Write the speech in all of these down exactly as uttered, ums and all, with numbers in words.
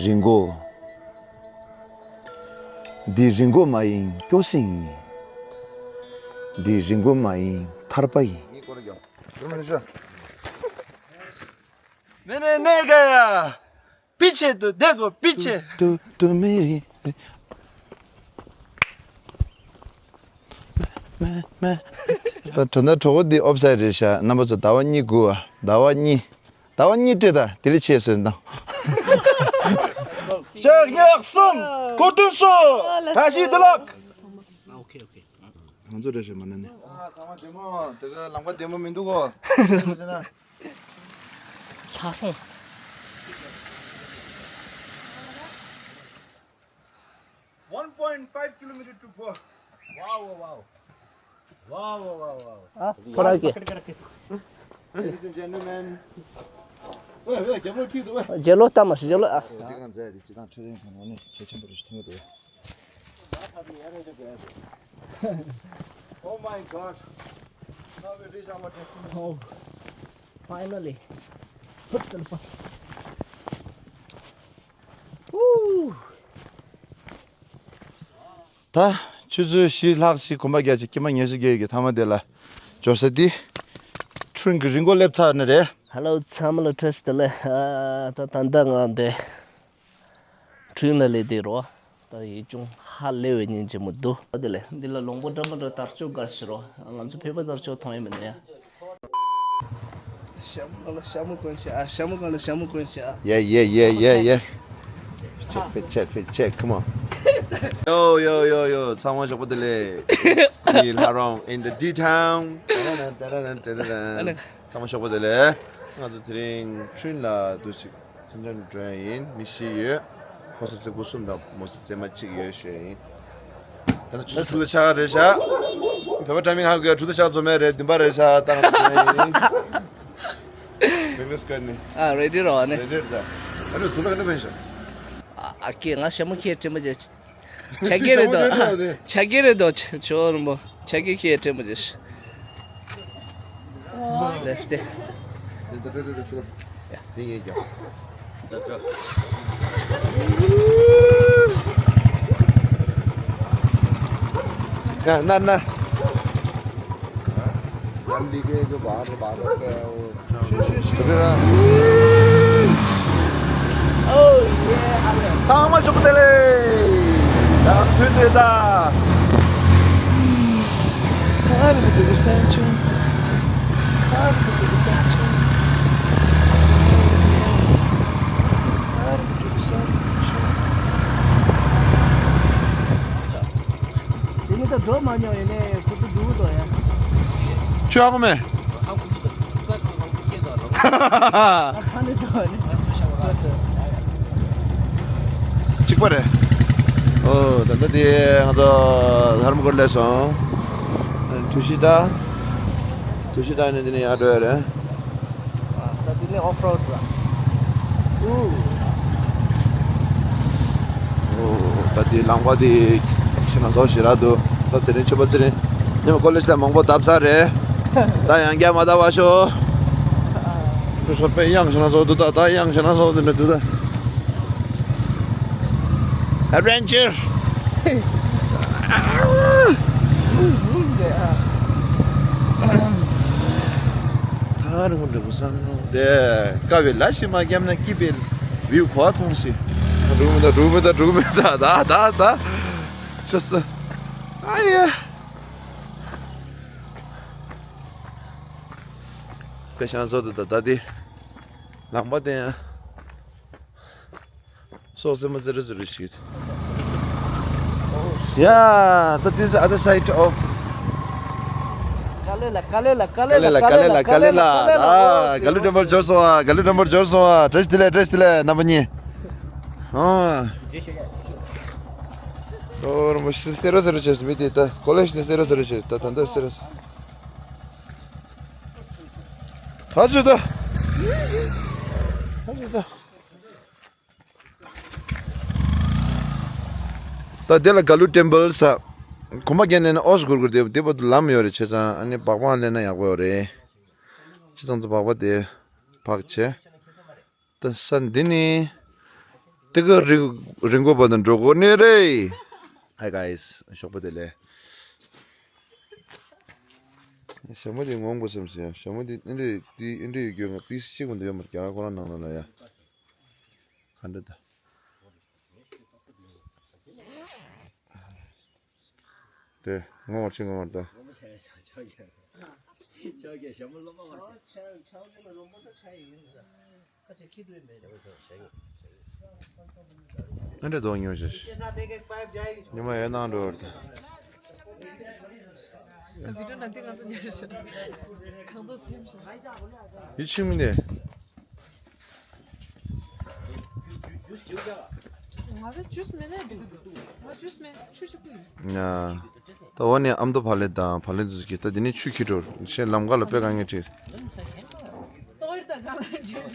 རི་མགོ། འདི་རི་མགོ་མ་ཡིན་སྐྱོ་ཤིང་ཡིན། འདི་རི་མགོ་མ་ཡིན་ཐར་པ་ཡིན། ངས་སྐོར་རྒྱག་མེ་ནེ་ནེ་ག་ཡ། པི་ཆེ་དུ་དེ་གོ་པི་ཆེ། ཏུ་ཏུ་མེ་རི་རི། མེ་མེ། ད་གྲོ་ན་གྲོ་གོ་འདི་ཨོབ་སའི་རེད་ཤག་རྣམ་པ་ཚོ་ཟླ་བ་གཉིས་སྒུག་ཨ། ཟླ་བ་གཉིས། ཟླ་བ་གཉིས་སྤྲད་ད་དེ་ལས་ཆེ་སོན་དང་། ལྕགས་ཉག་གསུམ། སྐུ་མདུན་སུ། བཀྲ་ཤིས་བདེ་ལེགས། ཨ་ཨོ་ཁེ་ཨོ་ཁེ། ང་ཚོ་རེ་ཞིག་མ་ན་ནི། ཨ་ཚང་མ་བདེ་མོ། དེ་ག་ལམ་ཁ་བདེ་མོ་མི་འདུག་གོ། ལྷག་ཧེ། One point five kilometer to go. Wow, wow, wow. Wow, wow, wow, wow. ཨ་ཕོ་ར་ཀེ། Ladies and gentlemen. ཝེ་ཝེ་རྒྱལ་མོ་ཁྱེད་འདུག་ཝེ། རྒྱལ་ལོ་ལྟ་མ་ཤི་རྒྱལ་ལོ་ཨ། ཅི་གང་མཛད་དེ་ཅི་དང་འཕྲོད་བསྟེན་ཁང་ནང་ནས་ཆེ་ཆེན་པོ་རེ་ཞིག་ཐོན་གི་འདུག Oh my God. Now we reach our destination. Oh, finally. Woo! ད་ཆུ་ཚོད་བཞི་ལྷག་ཞིག་གོམ་པ་རྒྱག་ཅིག་སྐྱེས་མ་ཉལ་ས་རྒྱག་གི་ཐ་མ་དེ་ལ་འབྱོར་ས་དེ་ཁྲུན་གྱི་རི་མགོ་སླེབས་ཚར་ནི་རེད། ཧེ་ལོ་ཚང་མ་ལ་བཀྲ་ཤིས་བདེ་ལེགས། ཨ་ད་ད་ལྟ་ང་འདི་ཁྲུན་ལ་སླེབས་བསྡད་རོ། ད་ཡིད་ཅུང་ཧ་ལས་པའི་ཉིན་ཆེན་མོ་འདུག་དེ་ལས་འདི་ལ་ལོང་པོ་འདྲ་མི་འདྲ་དར་ལྕོག་དཀར་ཞིག་རོ། ང་ཚོ་བོད་པ་དར་ལྕོག་མཐོང་ཡ་མི་འདུག་ཡ། ཞྭ་མོ་གང་ལ་ཞྭ་མོ་གོན་ཤག་ཨ་ཞྭ་མོ་གང་ལ་ཞྭ་མོ་གོན་ཤག་ཨ། Yeah, yeah, yeah, yeah, yeah. Fit check, fit check, fit check, come on. Yo, yo, yo, yo. ཚང་མ་ཞོགས་པ་བདེ་ལེགས། It's me, Laron, in the D town. ཚང་མ་ཞོགས་པ་བདེ་ལེགས། ང་ཚོ་དེ་རིང་ཁྲུན་ལ་འདུག་ཅིག་སེམས་ཅན་འགྲོ་ཡ་ཡིན། མི་བཞི་ཡོད། ཕོ་གསར་རྩེ་དགུ་གསུམ་དང་མོ་གསར་རྩེ་མ་གཅིག་ཡོད་ཞུ་ཡ་ཡིན། ད་ནི་ཆུ་ཚོད་ཆ་རེད་ཤག་བོད་པ་འདྲ་མིན་ཧ་གོ་ཡ་གྲུ་ད་ཤག་འཛོམས་ཡ་རེད། བདུན་པ་རེད་ཤག་ད་ང་ཚོ་ཡིན། བེང་ལོར་སྐོར་ནི། ཨ་རེ་ཌི་རོ་ཨ་ནི། རེད་རེད་ད། ཨ་ནི་དུ་ལ་ག་འདྲ་བས་ཤག་ཨ་ཨ་ཀེ་ང་ཞྭ་མོ་ཁྱེར་དྲན་པ་བྱས། ཆ་གི་རེད་དོ། ཆ་གི་རེད་དོ། ཆོ་རིན་པོ། ཆ་གི་ཁྱེད་ཕྲན་པོ་ཅིག་ལེས་ཏེ། ན་ན་ན། ཚང་མ་ཞོགས་པ་བདེ་ལེགས། ད་དུས་དེ་ད། ཁ་རུ་འདུག་སེམས་ཆུང་། ཁ་རུ་འདུག་སེམས་ཆུང་། ཁ་རུ་འདུག་སེམས་ཆུང་། དེ་ནི་ད་འགྲོ་མ་མྱོང་ཡིན་ནའི་ཁོ་ཚོ་འགྲོ་གི་འདུག་ཡ། ཆུ་ཧ་གོ་མེད། ཨ་ཕ་ནི་འགྲོ་ནི། གཅིག་པ་རེད། ཨོ་ད་ལྟ་དེ་ང་ཚོ་དྷརྨ་གོར་སླེབས་སོང་། ཐུ་ཤི་ཏ། ཐུ་ཤི་ཏ་ནས་འདི་ནས་ཡར་འགྲོ་ཡ་རེད། ད་འདི་ནས་ཨོཕ་རོཌ་ར། ཨོ། ཨོ། ད་འདི་ལམ་ཁ་འདི་ཤིན་ན་ཚོ་ཞེ་དྲག་འདུག་ད་དེ་རིང་ཆུ་པ་ཚེ་རིང་ཉི་མ་ཀོ་ལེཇ་ལ་མང་པོ་བཏབ་ཚར་རེད། ད་ཡང་བསྐྱར་མ་བཏབ་པ་ཤོག་ཁོ་ཚོ་དཔེ་གཡང་ཤིན་ན་ཚོ་འདུག་ད་ད་གཡང་ཤིན་ན་ཚོ་འདི་འདྲ་འདུག་ད། Adventure. ད་རུང་འགྲོ་བསམ་ནོ། དེ་ཀ་བའི་ལ་ཞིག་མ་བརྒྱབ་ན་སྐྱིད་པའི་བིའུ་གོ་བ་མཐོང་སྲིད། འགྲོ་མི་ད་འགྲོ་མི་ད་འགྲོ་མི་ད་ད་ད་ད། ཅི་སོ། ཨ་ཡ། དཔེ་ཤང་བཟོ་འདུག་ད་ད་དེ་ལམ་པ་དེ་ཡང་། སོག་སེ་མ་ཙི་རི་ཙི་རི་ཞིག Yeah, that is the other side of ཀ་ལེ་ལ་ཀ་ལེ་ལ་ཀ་ལེ་ལ་ཀ་ལེ་ལ་ཀ་ལེ་ལ། ཨ། ག་ལུ་དྲན་པར་འབྱོར་སོང་ཨ། ག་ལུ་དྲན་པར་འབྱོར་སོང་ཨ། བཀྲ་ཤིས་བདེ་ལེགས། བཀྲ་ཤིས་བདེ་ལེགས་རྣམ་པ་གཉིས། ཨ། ཨོ་རོ་མོ་ཤི་སེ་རོ་སེ་རོ་བྱས་སོང་། མི་དེ་ད་ཀོ་ལེཇ་ནས་སེ་རོ་སེ་རོ་བྱས། ད་ད་འདོད་སེ་རོ། ཕར་ཚུར་ད། ཕར་ཚུར་ད། ད་དེ་ལ་ག་ལུ་ཊེམ་པལ་ས། གོམ་པ་རྒྱག་ནས་ན་ཨོ་སི་གུར་གུར་དེ་དེ་བར་དུ་ལམ་ཡོད་རེད། བྱས་ཙང་ཨ་ནི་སྦག་སྦག་ལེན་ན་ཡག་པོ་ཡོད་རེད། བྱས་ཙང་ཚོ་སྦག་སྦག་དེ་ཕག་བྱས། ད་ས་འདི་ནི། དེ་ག་རི་རི་མགོ་བར་དུ་འགྲོ་དགོས་ནི་རེད། Hi guys. ཞོགས་པ་བདེ་ལེགས། ཞྭ་མོ་དེ་ངོམ་དགོས་བསམ་སོང་། ཞྭ་མོ་དེ་ཨིན་རེད། དེ་ཨིན་རེད་ཡོད་རྒྱུ་ང་པིས་གཅིག་མ་གཏོགས་ཡོད་མ་རེད། རྒྱ་གར་ཁོ་རང་ནང་ལ་ལ་ཡ། ག་འདྲ་ད། དེ་ངོ་མ་ཕྱིན་ངོ་མ་ད། ཨ་འདྲ་རྫོགས་ཉོ་ཞེས། ཉི་མ་ཡོད་ནང་འགྲོ་བར་ད། བི་ཌིའོ་ནང་དེ་ང་ཚོ་ཉར་ཞིག་གང་ཚོ་སེམས་ཤིག་ཡིད་ཆེས་མི་འདི། ང་ཚོ་ཇུས་མེད་ན་འགྲིག་གི་འདུག་ང་ཇུས་མེད། ཆུ་གཅིག་པུ་ཡིན། ཡ། ད་འོ་ནས་ཨ་མདོ་བག་ལེབ་དང་བག་ལེབ་འདི་ཚོ་གི་ད་འདི་ནས་ཆུ་འཁྱེར་འགྲོ་ཞེས་ལམ་ཁ་ལ་དཔེ་དཀའ་ངལ་འཕྲད། ཏོག་དབྱིབས་དང་གང་ལ་འགྲིག་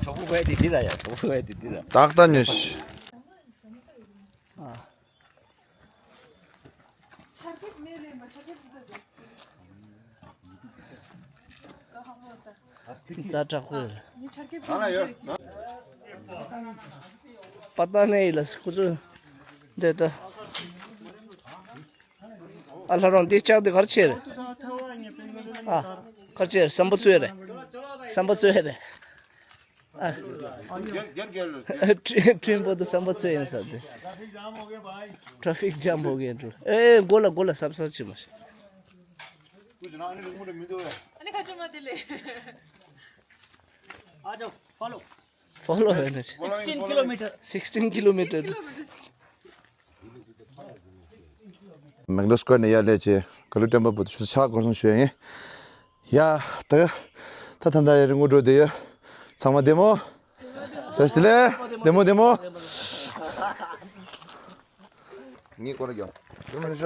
གྲོགས་པོ་བས་དེ་འདི་ར་ཡ། གྲོགས་པོ་བས་དེ་འདི་ར། ཏག་ཏག་ཉོས་ཤིག་ཛ་དྲག་པོ་ཡོད། ང་ལ་ཡོད། པ་ཏ་ནེ་ཡི་ལ་སི་ཁུ་ཚོ་འདི་ལྟ། ཨ་ལྷ་རོང་འདི་ལྕགས་འདི་གར་ཆེ་རེད། ཨ་གར་ཆེ་རེད། སམ་པ་ཚོའི་རེད། སམ་པ་ཚོའི་རེད། ཨ་ཁྲིན་པོ་དུ་སམ་པ་ཚོའི་ཡིན་ས་འདི། ཊ་ཕིག་ཇམ་ཧོ་གེ་འགྲོ། ཨེ་མགོ་ལ་མགོ་ལ་སབ་སབ་ཆེ་མ་ཤེས། ཨ་ནི་ཁ་ཆུ་མ་དེ་ལས། ཨ་ཅོ་ཕོ་ལོ། ཕོ་ལོ་ཧེ་ན་ཆེ། Sixteen kilometer. Sixteen kilometer. མེག་ལོ་སྐོར་ནས་ཡར་སླེབས་བྱས་ག་ལུ་ཊེམ་པལ་བར་དུ་ཆུ་ཚོད་ཕྱག་སྐོར་སོང་ཞུ་ཡ་ཡིན། ཡ། ད་ད་ད་ད་ཡ་རི་ངོ་འགྲོ་བསྡད་ཡོད། ཚང་མ་བདེ་མོ། བཀྲ་ཤིས་བདེ་ལེགས། བདེ་མོ་བདེ་མོ། ངའི་སྐོར་ར་རྒྱག་དེ་མ་ནི་ཤ།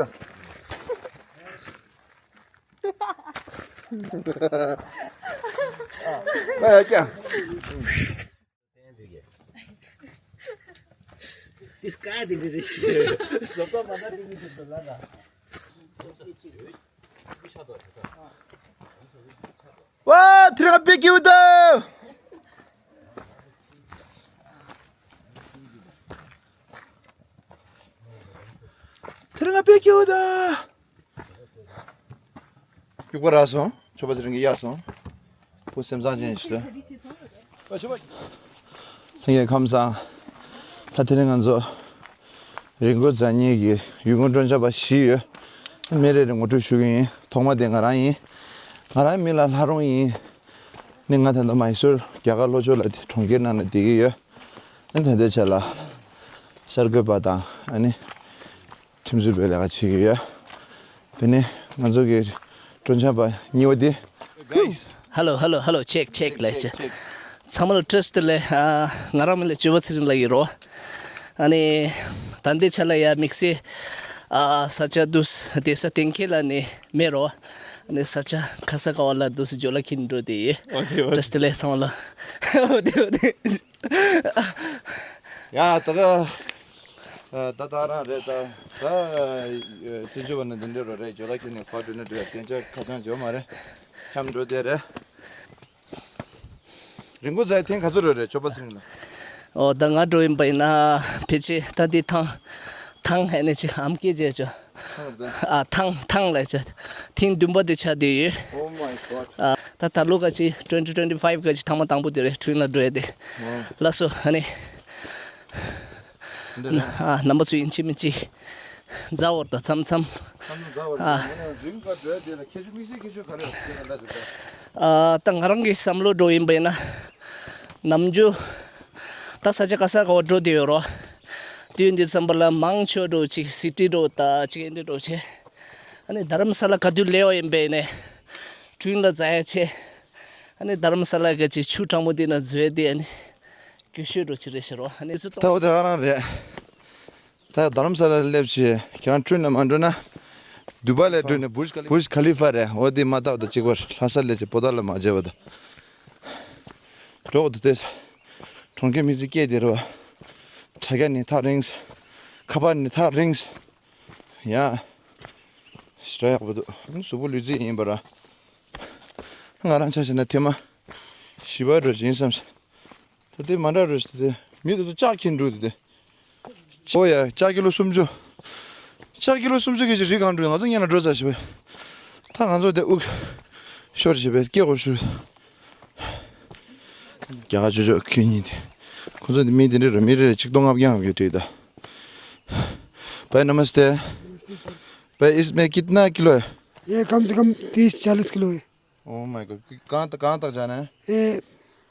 ཨ་ཡ་ཀྱང་། This guy did it. བ། དེ་རིང་དཔེ་སྐྱིད་པོ་འདུག་དེ་རིང་དཔེ་སྐྱིད་པོ་འདུག་སྐྱུག་པ་རག་སོང་། ཆོས་པ་ཚེ་རིང་གི་གཡར་སོང་། བུ་སེམས་བཟང་ཅན་ཞིག་ལ། ལྷན་རྒྱས་ཁམས་བཟང་། ད་དེ་རིང་ང་ཚོ་རི་མགོ་རྫ་གཉིས་ཀྱི་ཡུལ་སྐོར་སྤྲོ་འཆམ་པ་བཞི་ཡོད། མི་རེ་རེ་ངོ་སྤྲོད་ཞུ་གི་ཡིན། ཐོག་མ་དེ་ང་རང་ཡིན། ང་རང་མིང་ལ་ལྷ་རོང་ཡིན། ནི་ང་ད་ལྟ་མའི་སོར་རྒྱ་གར་ལྷོ་ཕྱོགས་ལ་དེ་གྲོང་ཁྱེར་ནང་ལ་བསྡད་ཀྱི་ཡོད། ཨ་ནི་ད་ལྟའི་ཆ་ལ་གསར་འགོད་པ་དང་ཨ་ནི་ཁྲིམས་རྩོད་པའི་ལས་ཀ་བྱེད་ཀྱི་ཡོད། དེ་ནས་ང་ཚོ་གི་སྤྲོ་འཆམ་པ་གཉིས་པ་དེ། Hello, hello, hello, check, check ལབ་བྱས། ཚང་མ་ལ་བཀྲ་ཤིས་བདེ་ལེགས། ཨ། ང་རང་མིང་ལ་ཆོས་པ་ཚེ་རིང་ལབ་ཀྱི་ཡོད། ཨ་ནི་ད་ལྟའི་ཆ་ལ་ཡ་དམིགས་བསལ་ཨ་ས་ཆ་འདུག་སེ་བསྡད་ས་གཏན་འཁེལ་ལ་ནི་མེད་རོ། ཨ་ནི་ས་ཆ་ག་ས་ག་བ་ལ་འདུག་སེ་ཇོ་ལ་ཁྱེར་འགྲོ་དེ་ཡིན། ཨོ་དེ་བ། བཀྲ་ཤིས་བདེ་ལེགས་ཚང་མ་ལ། ཨོ་དེ་བ་དེ། ཡ་ད་ག་ད་ད་རང་རེད་ད། ད་སྤྱི་འཇུ་བ་ནི་འདི་འདྲ་རོ་རེད། ཇོ་ལ་ཁྱེར་ནས་ཕར་འགྲོ་ན་འགྲོ་ཡ་གཏན་ཆ་ཁ་ཆང་ཇོ་མ་རེད། འཆམ་འགྲོ་དེ་རེད། རི་མགོ་རྫ་ཡི་ཐེངས་ག་ཚོད་རོ་རེད་ཆོས་པ་ཚེ་རིང་ལ། ཨོ་ད་ང་འགྲོ་ཡིན་པ་ཡིན་ན་ཕལ་ཆེར་ད་འདི་ཐང་ཐང་ཧེ་ནས་ཅིག་ཨམ་སྐད་བརྗེད་ཆོག་ཨ་ཐང་ཐང་ལ་ཆ་ཐེངས་བདུན་པ་དེ་ཆགས་བསྡད་ཡོད། Oh my god. ཨ་ད་ད་ལོ་ག་ཅིག་twenty twenty five ག་ཅིག་ཐེངས་མ་དང་པོ་དེ་རེད་ཁྲུན་ལ་འགྲོ་ཡ་དེ། ལགས་སོ་ཨ་ནི། འདི་རེད། ཨ་རྣམ་པ་ཚོ་ཡིན་གཅིག་མིན་གཅིག་མཛའ་བོར་དང་འཆམ་འཆམ། འཆམ་འཆམ་མཛའ་བོར་ཨ། དང་ང་ནི་རིང་ག་འགྲོ་ཡ་དེ་ལ་ཁྱད་ཆོས་དམིགས་བསལ་ཁྱད་ཆོས་ག་རེ་ཡོད་ཟེར་ན་ལ་དེ་ལྟ། ཨ་ད་ང་རང་གི་བསམ་བློ་འགྲོ་ཡིན་པ་ཡིན་ན། ནམ་རྒྱུན་ད་ས་ཆ་ག་ས་ག་བ་འགྲོ་བསྡད་ཡོད་རོ། དུས་འདི་ཙམ་པ་ལ་མང་ཆེ་འགྲོ་ཅིག་སི་ཊི་འགྲོ་ད་ཅིག་ཨེ་འདྲ་འགྲོ་ཆེ། ཨ་ནི་རྡ་རམ་ས་ལ་ག་དུས་སླེབས་པ་ཡིན་པས་ནས། ཁྲུན་ལ་འཛེག་ཡ་ཆེ། ཨ་ནི་རྡ་རམ་ས་ལ་ག་ཅིག་ཆུ་གྲང་མོ་དེ་ན་འཛུལ་དེ་ཨ་ནི། སྐྱིད་ཤོས་འགྲོ་ཅིག་རེད་ཤི་རོ་ཨ་ནི་སུ་ད་འོ་དེ་ག་རང་རེད། ད་རྡ་རམ་ས་ལ་སླེབས་ཤི་ཁྱེད་རང་ཁྲུན་ལ་མ་འགྲོ་ན། དུ་བ་ལས་འགྲོ་ནས་བུར་ཇ་ཁ་ལི་བུར་ཇ་ཁ་ལི་ཧྥ་རེད། འོ་དེ་མ་བཏབ་དང་གཅིག་པར་ལྷ་ས་ལས་ཀྱི་པོ་ཏཱ་ལ་མ་བརྗེད་པ་དང་། འགྲོ་དགོས་འདུག་སྟེ། གྲོང་ཁྱེར་མི་ཚེ་སྐྱེལ་དེ་རེད་བ། དྲ་རྒྱ་ནི་ཐག་རིང་། ཁ་པར་ནི་ཐག་རིང་། ཡ། ཞེ་དྲག་ཡག་པོ་འདུག་གཟུགས་པོ་ལུས་རྩལ་ཡིན་པ་ར། ང་རང་ཆ་བཞག་ན་ཐེངས་མ་བཞི་པ་འགྲོ་ཡིན་བསམ། ད་ལྟའི་མ་འདྲ་རེད་ཟེར་ཏེ། མི་དེ་ཚོ་ལྕགས་འཁྱེར་འགྲོ་དེ་དེ། ཨོ་ཡ། ལྕགས་ཀི་ལོ་སུམ་ཅུ། ལྕགས་ཀི་ལོ་སུམ་ཅུ་གི་ཅིག་རི་སྒང་འགྲོ། ང་ཚོ་སྔོན་ལ་འགྲོ་ཚར་ཞེས་པས། ད་ང་ཚོ་དེ་དབུགས་ཤོར་ཞེས་པས་སྐད་སྐོར་ཞུ། རྒྱ་གར་ཅོ་ཅོ་ཁྱོད་གཉིས་དེ། ཁོ་ཚོ་དེ་མི་དེ་འདྲ་རེད། མི་རེ་རེ་ཆིག་སྟོང་ལྔ་བརྒྱ་ལྔ་བརྒྱ་སྤྲད་ད། भाई नमस्ते। नमस्ते सर। भाई इसमें कितना किलो है? ये कम से कम तीस चालीस किलो है। Oh my God। कहाँ तक, कहाँ तक जाना है? ये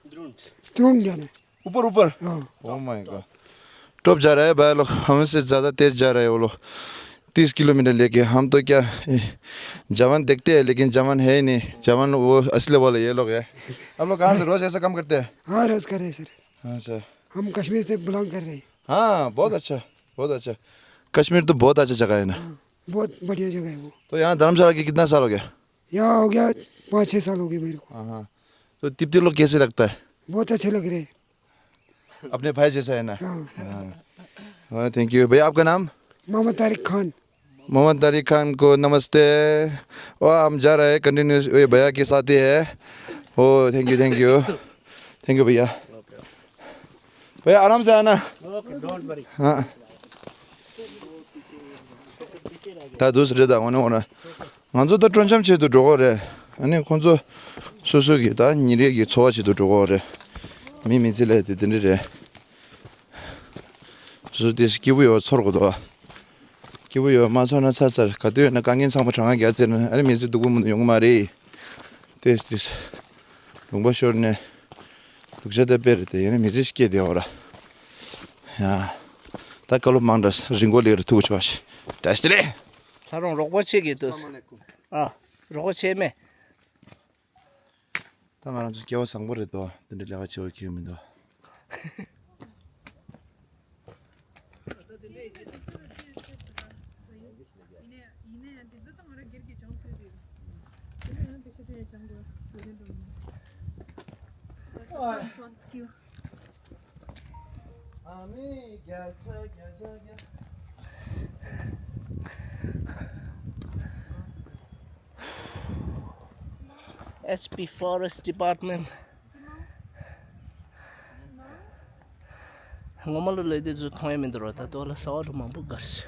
द्रोण जाना है। ऊपर, ऊपर? हाँ। Oh my God। टॉप जा रहा है भाई लोग, हमसे ज़्यादा तेज जा रहा है वो लोग। तीस किलोमीटर लेके। हम तो क्या, ए, जवान देखते हैं, लेकिन जवान है ही नहीं। जवान वो असली वाला ये लोग है। आप लोग कहाँ से, रोज़ ऐसा काम करते हैं? हाँ, रोज़ कर रहे हैं सर। अच्छा। हम कश्मीर से बिलोंग कर रहे हैं। हाँ, बहुत अच्छा, बहुत अच्छा। कश्मीर तो बहुत अच्छा जगह है ना। हाँ, बहुत बढ़िया जगह है वो। तो यहाँ धर्मशाला के कितना साल हो गया? यहाँ हो गया, पाँच छः साल हो गए मेरे को। हाँ, हाँ। तो तिब्बती लोग कैसे लगता है? बहुत अच्छे लग रहे हैं। अपने भाई जैसा है ना? हाँ। हाँ। हाँ, thank you। भैया, आपका नाम? मोहम्मद तारिक खान। मोहम्मद तारिक खान को नमस्ते। और हम जा रहे हैं, कंटिन्यू, ये भैया के साथ ही है। ओ, thank you, thank you। Thank you, भैया। भैया, आराम से आना। हाँ। ད་དུས་རེད་ད། འོ་ན་འོ་ན། ང་ཚོ་ད་སྤྲོ་འཆམ་ཆེད་དུ་འགྲོ་གི་རེད། ཨ་ནི་ཁོང་ཚོ་སོ་སོ་གི་ད་ཉིན་རེ་གི་འཚོ་བ་ཆེད་དུ་འགྲོ་གི་རེད། མི་མི་ཚེ་ལས་དེ་དེ་འདྲ་རེད། སོ་སོ་དེ་སྐྱིད་པོ་ཡོད་ཚོར་དགོས་འདུག་སྐྱིད་པོ་ཡོད་མ་ཚོར་ན་ཚར་ཚར། ག་དུས་ཡོད་ན་དཀའ་ངལ་ཚང་མ་གྲང་ངར་རྒྱག་ཚར་ན་ཨ་ནི་མི་ཚེ་སྡུག་པོ་མང་པོ་ཡོང་གི་མ་རེད། ཏེས་ཏེས། ལུང་པ་ཤོར་ནས། སྡུག་ཅག་དེ་དཔེ་རེད་དེ། ཡིན་ན་མི་ཚེ་སྐྱེལ་བདེ་བ་ར། ཡ། ད་བཀའ་སློབ་མང་དྲགས། རིང་པོ་ལས་ར་ཐུག་ཆོག་ཤི། བཀྲ་ཤིས་བདེ་ལེགས། ད་རུང་རོགས་པ་བྱེད་ཀྱི་འདུག་ཨ། རོགས་པ་བྱེད་མེད། ད་ང་རང་ཚོ་སྐལ་བ་བཟང་པོ་རེད་དོ། འདི་འདྲ་ལས་ཀ་བྱེད་པ་ཁྱོན་མི་འདུག S P Forest Department. ངོ་མ་ལོ་ལས་དེ་ཚོ་མཐོང་ཡ་མི་འདུག་ར། ད་ལྟོ་ལ་ས་འོག་ཏུ་མང་པོ་དཀར་ཤི།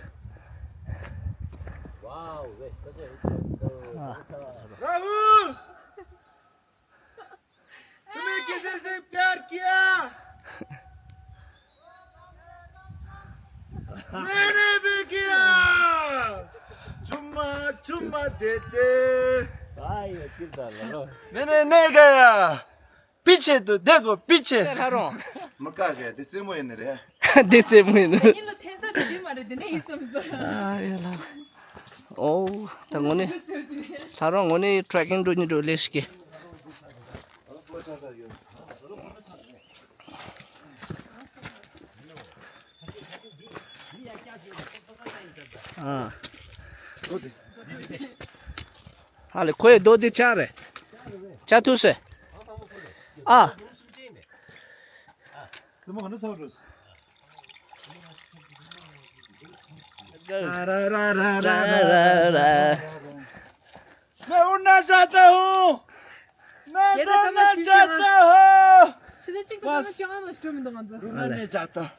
राहुल, तुम्हें किसी से प्यार किया? मैंने भी किया। चुम्मा चुम्मा देते। मैंने नहीं गया। पीछे तो देखो पीछे। ལྷ་རོང་། མི་དཀའ་གི། དེ་རྩེད་མོ་ཡིན་ནི་རེད། དེ་རྩེད་མོ་ཡིན་ནི་རེད། ཨ་ཡ་ལ། ཨོ། ད་ངོ་ནི། ལྷ་རོང་ངོ་ནི་ཊྲེག་ཀིང་འགྲོ་ནི་འགྲོ་ལེ་ཤི་ཀི། ཨ། ཨ་ལེ། ཁོའི་རྡོ་དེ་ཆག་རེད། ཆག་ཐུག་སེ། ཨ། मैं उड़ना चाहता हूँ। मैं दौड़ना चाहता हूँ। ཆུ་ཚོད་གཅིག་དང་སྐར་མ་བཅོ་ལྔ་མ་ཞིག་འགྲོ་མི་འདུག་ང་ཚོ། रुकना नहीं चाहता।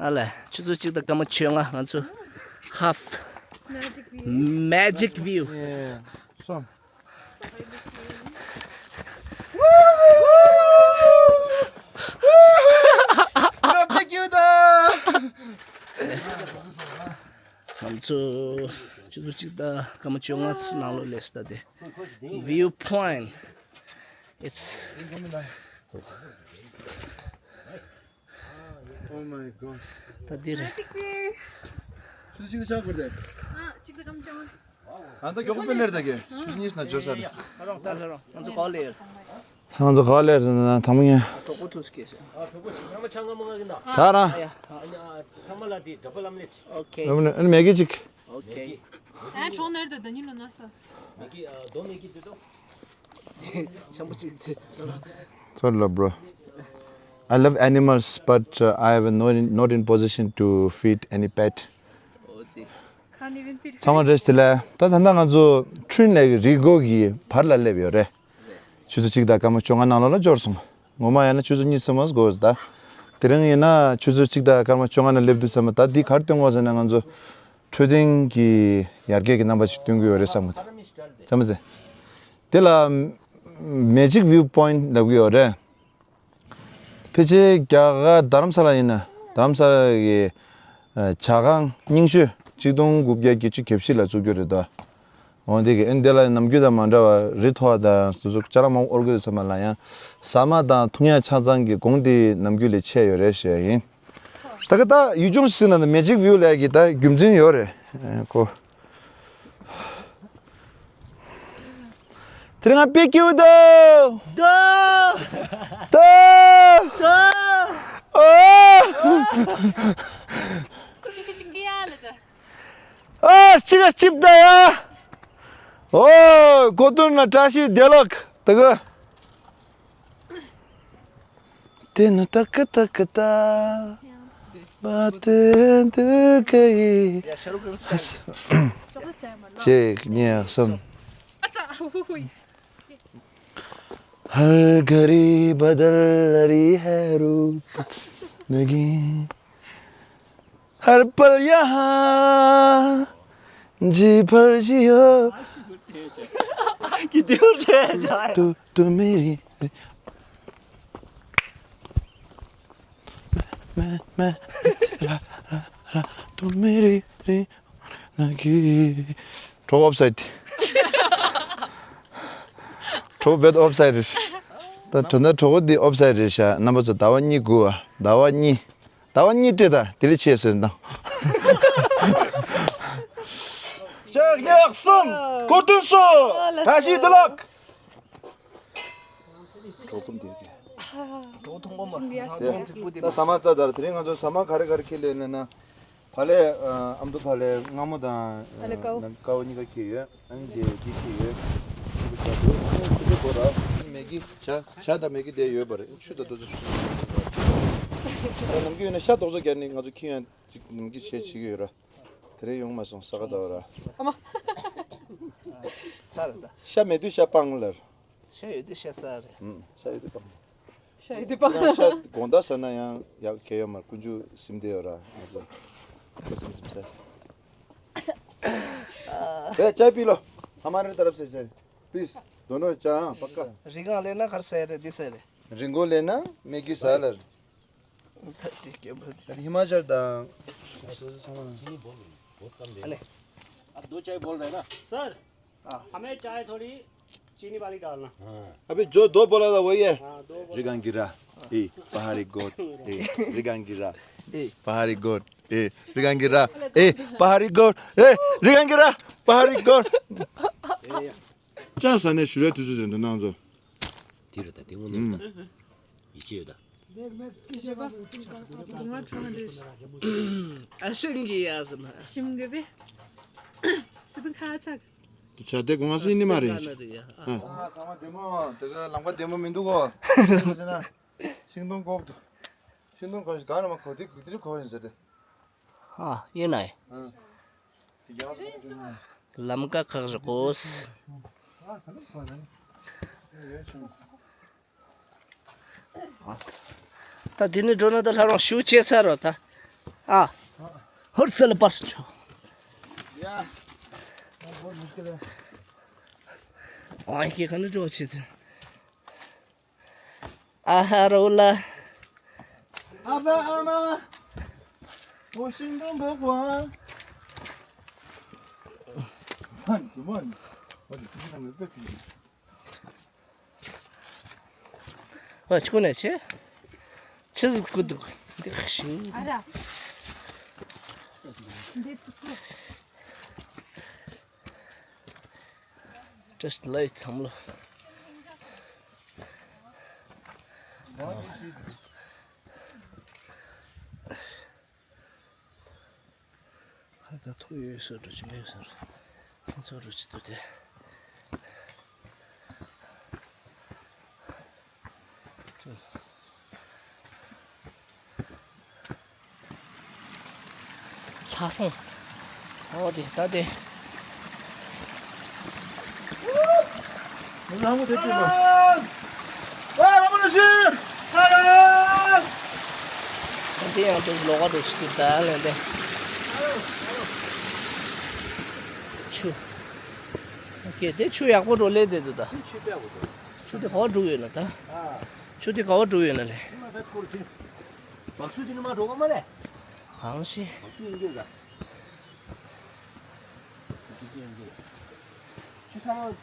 ཨ་ལེ། ཆུ་ཚོད་གཅིག་དང་སྐར་མ་བཅོ་ལྔ། ང་ཚོ་half Magic View. Magic View. Yeah. Some. ང་ཚོ་ཆུ་ཚོད་གཅིག་དང་སྐར་མ་བཅོ་ལྔ་ནང་ལོགས་སླེབས་ད་དེ། View point. It's Oh my God. ད་འདི་རེད། གཅིག་པའི། ཆུ་ཚོད་གཅིག་ཏུ་ཆགས་དགོས་རེད། ཨ། གཅིག་ཏུ་སྐར་མ་བཅོ་ལྔ། ཨ་ད་མགྱོགས་པོ་སྤེལ་ལེར་ད་གི། ཆུ་ཚོད་གཉིས་ན་འབྱོར་ས་རེད། ད་རོང་ད་ད་རོང་། ང་ཚོ་ག་པར་སླེབས་ཡོད། ང་ཚོ་ག་པར་སླེབས་ཡོད་ན་དང་པོ་ཉན། གྲོགས་པོ་ཐུག་སྐྱེས་སོང་། ཨ་གྲོགས་པོ་ཆགས་ན་མ་ང་གི་ན། ད་རང་། ཨ་ཡ། ཨ་ཚང་མ་ལ་དེ་གྲོགས་པོ་ལམ་སླེབས། ཨོ་ཁེ། ཨ་ནི་མེ་གི་གཅིག་ཨོ་ཁེ། ཨ་གྲོང་ནར་དུ་ད་ཉིན་ལོ་ན་ས། Sorry, bro. I love animals, but uh, I have not in, not in position to feed any pet. Can't even feed. ཚང་མ་བཀྲ་ཤིས་བདེ་ལེགས། ད་ད་ལྟ་ང་ཚོ་འཕྲིན་ལས་ཀྱི་རི་སྒོ་གི་བར་ལ་སླེབས་ཡོད་རེད། ཆུ་ཚོད་གཅིག་དང་སྐར་མ་བཅོ་ལྔ་ནང་ལོགས་ལ་འབྱོར་སོང་། ངོ་མ་ཡིན་ན་ཆུ་ཚོད་གཉིས་ཙམ་མ་འགོར་ད། དེ་རིང་ཡིན་ན་ཆུ་ཚོད་གཅིག་དང་སྐར་མ་བཅོ་ལྔ་ནང་སླེབས་དུས་ཙམ་པ་ད་འདི་གར་སྟོན་དགོས་ཟེར་ན་ང་ཚོ་འཕྲོད་བསྟེན་གྱི་ཡར་རྒྱས་ཀྱི་རྣམ་པ་ཞིག་སྟོན་གྱི་ཡོད་རེད་བསམ་གྱི་འདུག་བསམ་མི་ཚེ། དེ་ལ་Magic View Point ལབ་ཀྱི་ཡོད་རེད། ཕལ་ཆེར་རྒྱ་གར་རྡ་རམ་ས་ལ་ཡིན་ན་རྡ་རམ་ས་ལ་གི་ཇ་ཁང་རྙིང་ཤོས་གཅིག་སྟོང་དགུ་བརྒྱ་བརྒྱད་ཅུ་གྱ་བཞི་ལ་བཙུགས་རྒྱུ་རེད་དོ། འོ་དེ་གི་ཨེ་འདི་ལ་ནམ་རྒྱུན་དང་མ་འདྲ་བ་རི་མཐོ་བ་དང་སོ་སོ་ཅ་ལག་མང་པོ་དབོར་དགོས་དུས་ཙམ་པ་ལ་ཡང་ཟ་མ་དང་འཐུང་ཡག་ཆ་ཚང་གི་གོང་དེ་ནམ་རྒྱུན་ལས་ཆེ་ཡོད་རེད་ཞུ་ཡ་ཡིན། ད་ག་ད་ཡུལ་ལྗོངས་ཟེར་ན་ད་Magic View ལབ་ཀྱི་ད་རྒྱུ་མཚན་ཡོད་རེད་ཨེ་ཁོ། དེ་རིང་ང་དཔེ་སྐྱིད་པོ་འདུག་དོ། དོ། དོ། ཨོ། ཁུ་ཅི་ཁི་ཅི་ཀི་ཡ་ལ་ད། ཨ་ཅི་ག་ཅིབ་ད་ཡ། ཨོ་གོ་དོན་ན་བཀྲ་ཤིས་བདེ་ལེགས་ད་ག་དེ་ནི་ཏ་ཀ་ཏ་ཀ་ཏ། བ་དེ་འདི་ག་ཡི། གཅིག་གཉིས་གསུམ། हर घड़ी बदल रही है रूप नगी। हर पल यहाँ जी भर जियो। कि त्यो उठे जाए। तू तू मेरी मैं मैं मैं तेरा रा रा तू मेरी री नगी। གྲོགས་ཨོབ་སའིད། གྲོགས་བེད་ཨོབ་སའིད་རེད། ད་དོན་དག་གྲོགས་འདི་ཨོབ་སའིད་རེད་ཤག་རྣམ་པ་ཚོ་ཟླ་བ་གཉིས་དགུ་ཟླ་བ་གཉིས། ཟླ་བ་གཉིས་སྤྲད་ད་དེ་ལས་ཆེ་སོན་དང་། ལྕགས་ཉག་གསུམ། གོ་སྟོན་སོ། བཀྲ་ཤིས་བདེ་ལེགས། གྲོགས་ཐུང་དེ་གི། གྲོགས་ཐུང་གོ་མ། ད་ཟ་མ་ད་ད་དེ་རིང་ང་ཚོ་ཟ་མ་ག་རེ་ག་རེ་ཁྱེར་ལེ་ནས་ན། ཕ་ལེ། ཨ་མདོ་ཕ་ལེ་སྔ་མོ་དང་། ཕ་ལེ་ཀའོ། ཀའོ་གཉིས་ཀ་ཁྱེར་ཡོད། ཨ་ནི་དེ་དེ་ཁྱེར་ཡོད། ཁྱེར་དུ་ཁྱེར་དུ་ཁྱེར་དུ་གོ་ར། མེ་གི་ཇ་ཇ་དང་མེ་གི་དེ་ཡོད་པ་རེད། ཆུ་དང་དུ་དུ། ད་ནམ་རྒྱུན་ཡོད་ན་ཤ་ཏོག་ཙམ་བརྒྱབ་ནས་ང་ཚོ་ཁྱེར་ཡོང་ཅིག་ནམ་རྒྱུན་བྱེད་བྱེད་ཀྱི་ཡོད་ར། དེ་རིང་ཡོང་མ་སོང་ས་ག་ཟླ་བ་ར། ཨ་མ། ཚར་ད། ཤ་མེད་དུས་ཤ་སྤང་ལར། ཤ་ཡོད་དུས་ཤ་ཟ་རེད། ཨུམ། ཤ་ཡོད་དུས་སྤང་། ཤ་ཡོད་དུས་སྤང་། ཡང་ཤ་དགོང་དག་ཟ་ན་ཡང་ཡག་གལ་ཡོད་མ་རེད། ཀུན་འཇུ་སིམ་བསྡད་ཡོད་ར། ང་ཚོ་ཁ་སིམ་སིམ་ཟ། བས་ཅའི་པི་ལོ། ཧ་མ་རེ་ཏ་རབ་སེ་ཅའི། པི་ལིས། དོ་ནོ་ཅ་ཨང་པ་ཀ། རི་སྒང་ལེན་ན་གར་ཟ་རེད་འདི་ཟ་རེད། རི་མགོ་ལེན་ན་མེ་གི་ཟ་ལར། ད་ཧི་མ་ཅལ་དང་། ཨ་ནི། अब दो चाय बोल रहे हैं ना। सर, हाँ। हमें चाय थोड़ी चीनी वाली डालना। अबे जो दो बोला था वही है। हाँ, दो बोल। रिगांगिरा, ए, पहाड़ी गोट, ए, रिगांगिरा, ए, पहाड़ी गोट, ए, रिगांगिरा, ए, पहाड़ी गोट, ए, रिगांगिरा, पहाड़ी गोट। ཅང་ས་ནས་ཞུ་རེ་དུས་ཚོད་དེ་འདུག་ནང་ཚོ། དེ་རེད་ད་དེ་ངོ་ནས་ད། ཡིད་ཆེས་ཡོད་ད། ཨ་ཤིང་གི་ཡ་ཟེར་ན། ཤིང་གི་བེ། སི་པན་ཁ་ཚག་ཇ་དེ་གོང་སི་ནི་མ་རེད། ཨ། ཨ་ཚང་མ་བདེ་མོ་དེ་ག་ལམ་ཁ་བདེ་མོ་མི་འདུག་གོ། ཤིང་སྡོང་གོག་ཏུ། ཤིང་སྡོང་གོག་ཤིང་གང་ན་མ་གོ་དེ་གུག་དེ་གོ་ཡིན་ཟེར་ཏེ། ཨ་ཡིན་ནའི། ཨ། དེ་རྒྱ་གར་ལམ་ཁ་ཁག་ཞིག་གོ། ད་དེ་ནས་འགྲོ་ན་ད་ལྷ་རང་ཞུ་བྱེད་ཚར་རོ་ད། ཨ། ཧུར་ཙི་ལ་པར་ཆོ། ཨ་ཁྱེད་ག་ནས་འགྲོ་བྱེད་དེ། ཨ་ཧ་རོ་ལ། ཨ་ཕ་ཨ་མ། འོ་ཤིང་སྡོང་འབོག་པ། ཧན་དུ་མ་ནི། ཨ་ཅི་ཁོ་ནས་ཆེ། ཆི་ཟིག་ཀུ་འདུག་འདི་ཤིང་། ཨ་ར། འདི་ཚུགས་པོ། Just like ཚང་མ་ལོ། ད་ཐུག་ཡོད་ས་འགྲོ་ཅི་མེད་ས་རེད། ཁོང་ཚོ་རུ་ཅི་ཏུ་དེ། ལྷ་སྲུང་། ཨོ་དེ་ད་དེ། ལྷ་མོ་དེ་ཅི་ལ། ཨ་ལྷ་མོ་ལ་ཤི། ད་དེ་ཡང་དེ་ལོག་ག་འགྲོ་ཤི་དེ་ད་ལན་དེ། ཆུ། ཨོ་ཁེ་དེ་ཆུ་ཡག་པོ་འགྲོ་ལེ་དེ་འདུག་ད། ཆུ་དེ་ག་བ་འགྲོ་ཡོད་ན་ད། ཆུ་དེ་ག་བ་འགྲོ་ཡོད་ན་ལེ། མ་སུ་ཅི་ནི་མ་འགྲོ་ག་མ་ལེ། གང་ཤེས། མ་སུ་ཡིན་གྱི་ད། ཆུ་ཚང་མ་ག་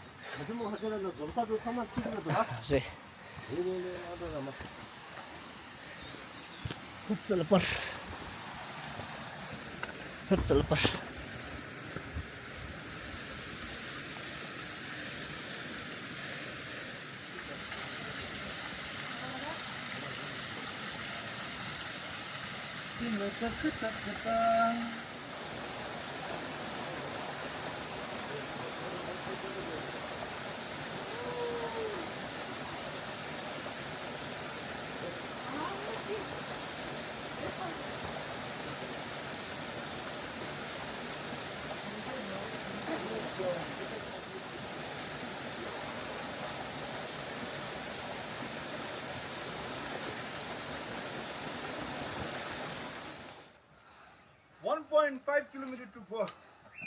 ཚོད་མོ་ཧ་ཅང་ལ་འཛོམས་ས་འགྲོ་ཚང་མ་གཅིག་ལ་འགྲོ་ཨ། རེད། རེད་རེད་རེད་ཨ་འགྲོ་ལ་མ། ཧུར་བརྩོན་པར། ཧུར་བརྩོན་པར། One point five kilometer to go.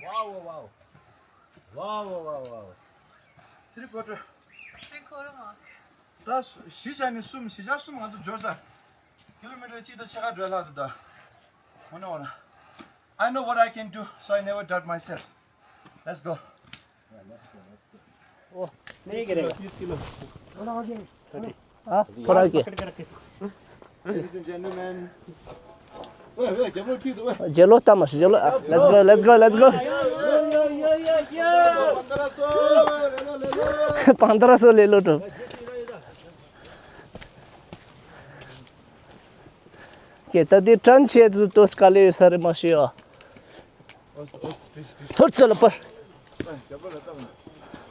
Wow, wow, wow. Wow, wow, wow, wow. Three quarter. Three quarter mark. ད་བཞི་བྱས་ནས་གསུམ། བཞི་ཆ་གསུམ་ང་ཚོ་འབྱོར་ཚར། ཀི་ལོ་མི་ཊར་གཅིག་དང་ཕྱེད་ཀ་འགྲོ་ལྷག་འདུག་ད། འོ་ན་འོ་ན། I know what I can do, so I never doubt myself. Let's go. ཨོ། ནས་ཀྱི་རེད། ཨ། ཐོ་ར་ཀྱི། Ladies and gentlemen. ཝེ་ཝེ་རྒྱབ་ལོག་ཁྱེར་འདུག་ཝེ། རྒྱལ་ལོ་ལྟ་མ་ཤི་རྒྱལ་ལོ། ཨ། Let's go, let's go, let's go. པང་དར་སོ་ལེ་ལོ་ཏོ། ཀྱེ་ད་དེ་དྲན་ཆེ་དུ་ཏོ་སྐ་ལེ་ཡོད་ས་རེད་མ་ཤི་ཡོ། ཧུར་བརྩོན་པར།